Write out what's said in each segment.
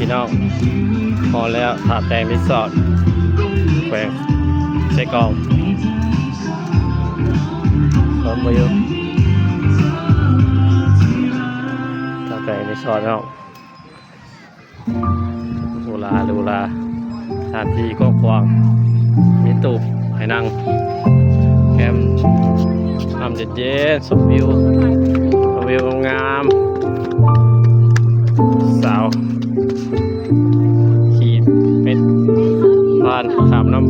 ພີ່ນ້ອງ ຮອດແລ້ວ ທ່າແຕງຣີສອດ ແຂວງເຊກອງ ຊົມວິວ ທ່າແຕງຣີສອດເນາະ. ຫຼູຫຼາ ຫຼູຫຼາ ສະຖານທີ່ກວ້າງຂວາງ ມີຕູບໃຫ້ນັ່ງ ແຄມ ນ້ຳເຢັນໆ ຊົມວິວ ຊົມວິວງາມໆ ສາວຂີ່ເປັດຜ່ານຂ້າມນ້ຳ.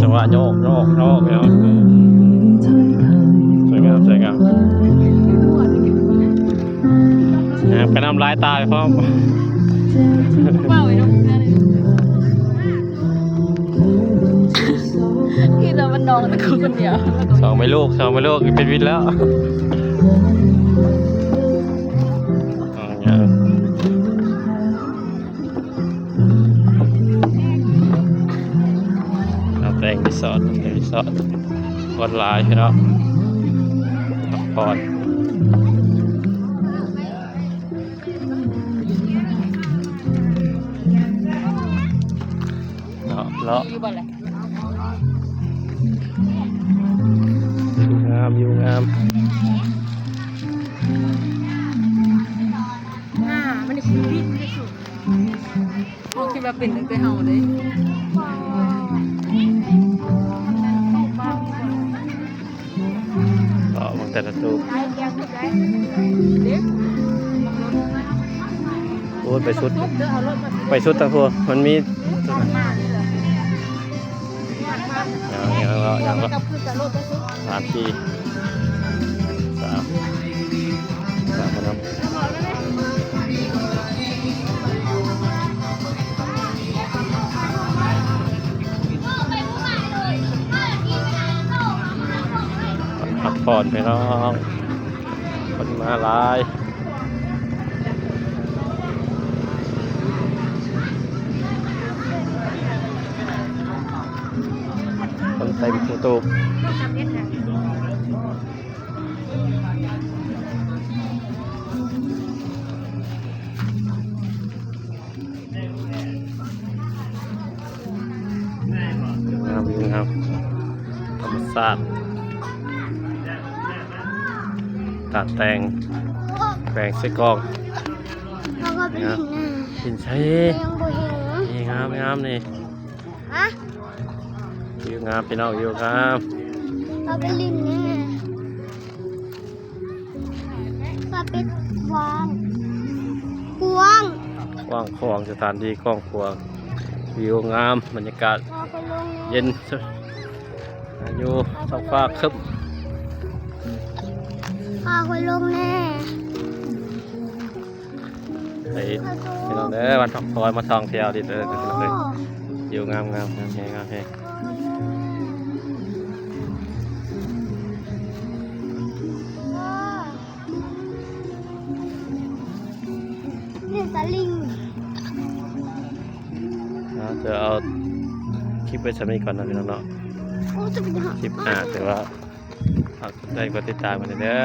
ຈັງຫວະໂຍກ ໂຍກ ໂຍກ ໂຍກ ສວຍງາມ ສວຍງາມ ແຫມກະນ້ຳລາຍຕາຍພ້ອມ. ເວົ້າໄວ້ເນາະ ມີແຕ່ມັນນອນແຕ່ຄົນດຽວ ສອງແມ່ລູກ ສອງແມ່ລູກ ເປັນວິນແລ້ວ. ນ້ຳແຕງຣີສອດ ຣີສອດ ຄົນຫຼາຍພີ່ນ້ອງ ພັກຜ່ອນ ເນາະ ເນາະ ວິວງາມ ວິວງາມ. ໜ້າມັນນີ້ຄືວິນທີ່ສຸດ ເຮົາຄິດວ່າເປັນຕັ້ງແຕ່ເຮົາເດ້. ເກາະເບິ່ງແຕ່ລະຕູບ ໂອ້ຍ ໄປສຸດ ໄປສຸດທາງພຸ້ນ ມັນມີ ຍັງ ຍັງເລາະ ຍັງເລາະ ສາມ ສີ່ ສາມ ສາມ ພັກຜ່ອນພີ່ນ້ອງ ຄົນມາຫຼາຍ ຄົນເຕັມຕູ້ຕູບ. ງາມ ງາມ ທຳມະຊາດ ທ່າແຕງ ແຂວງເຊກອງ. ເຮົາກໍໄປຫຼິ້ນນະ ຫຼິ້ນໃສ? ຍັງບໍ່ເຫັນ ນີ້ງາມ ງາມນີ້. ຮະ? ວິວງາມພີ່ນ້ອງ ວິວງາມ. ເຮົາໄປຫຼິ້ນແນ່ ກໍເປັນກວ້າງ ກວ້າງ ກວ້າງຂວາງ ສະຖານທີ່ກວ້າງຂວາງ ວິວງາມ ບັນຍາກາດເຢັນ ຢູ່ທ້ອງຟ້າຄຶ້ມ. ພາຂ້ອຍລົງແນ່. ໄປພີ່ນ້ອງເດີ ວັນພັກຜ່ອນມາທ່ອງທ່ຽວດິເດີ ພີ່ນ້ອງເອີຍ ວິວງາມໆ ງາມແຮງ ງາມແຮງ. ນີ້ສະລິງ ເນາະ ຈະເອົາຄລິບໄວ້ຊ່ຳນີ້ກ່ອນເນາະ ພີ່ນ້ອງເນາະ. ໂອ້ ຈະເປັນ ຄລິບໜ້າ ແຕ່ວ່າ ຝາກກົດໄລກ໌ ກົດຕິດຕາມກັນເດີ.